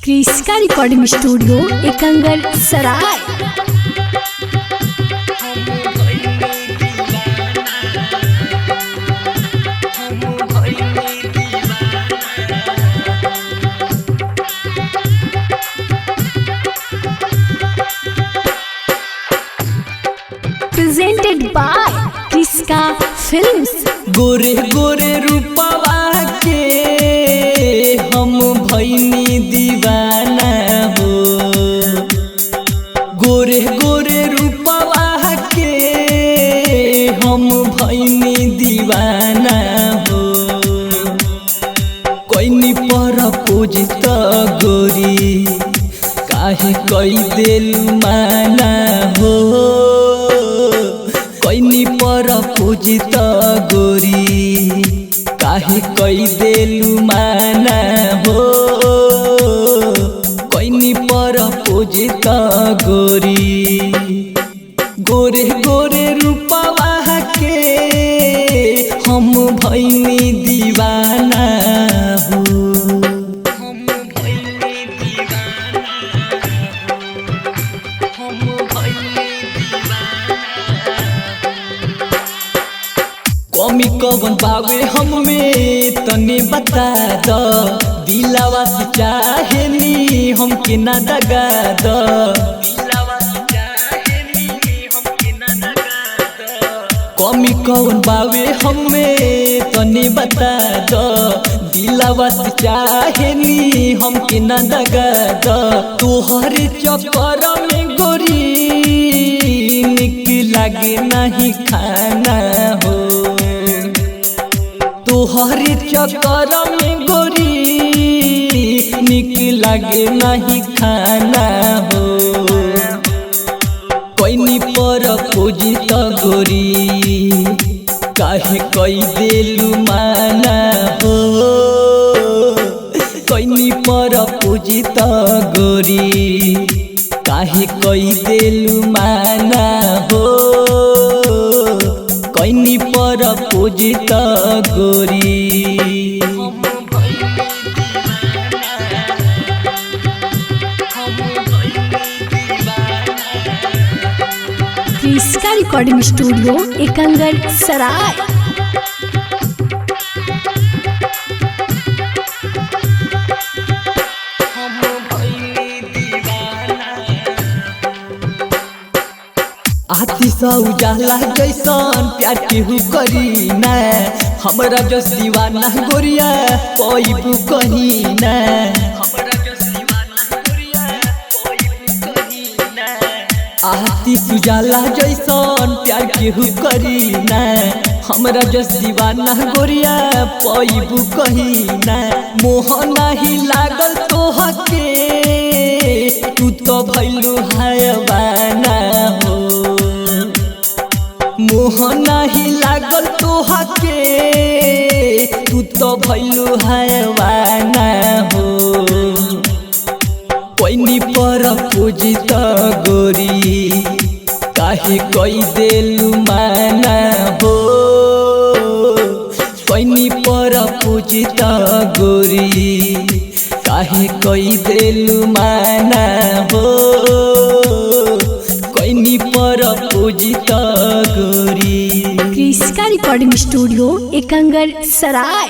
क्रिस्का recording studio Ekangal Sarai. Presented by Kriska films. गोरे गोरे रूपवा के हम भैनी दीवाना हो। गोरे गोरे रूपवा के हम भैनी दीवाना हो। कोइनी पर पूजित गोरी काहे कई देलु माना हो। कोइनी पर पूजित गोरी काहे कई देलु माना हो। कोइनी पर पूजित गोरी गोरे गोरे रूपवा के हम भैनी दीवाना हो। हम भैनी दीवाना हम भैनी दीवाना। कमी कवन बावे हमें तने बता द, दिलावा से चाहेनी हमके ना दगा द। कमी कवन बावे हमें तने बता द, दिलावा से चाहेनी हमके ना दगा द। तोहरे चक्कर में गोरी निक लागे नहीं खाना हो। तोहरे चक्कर में गोरी निक लागे नहीं खाना हो। कोइनी पर पूजित गोरी काहे कई देलु माना हो। कोइनी पर पूजित गोरी काहे कई देलु माना हो। कोइनी पर पूजित गोरी। क्रिस्का रिकॉर्डिंग स्टूडियो एकंगल सराय। आती सा उजाला जैसन प्यार केहू करी ना, हमरा जस दीवाना गोरिया पैबू कहीं ना। आती सुजाला जैसन प्यार केहू करी ना, हमरा जस दीवाना गोरिया पैबू कहीं ना। मोह नाही लागल तोहके तू तो भैलू हायवाना हो। मोह नाही लागल तोहके तू तो भैलू हायवाना हो। कोइनी पर पूजित गोरी काहे कई देलु माना हो। कोइनी पर पूजित गोरी काहे कई देलु माना हो। कोइनी पर पूजित गोरी। क्रिस्का रिकॉर्डिंग स्टूडियो एकंगल सराय।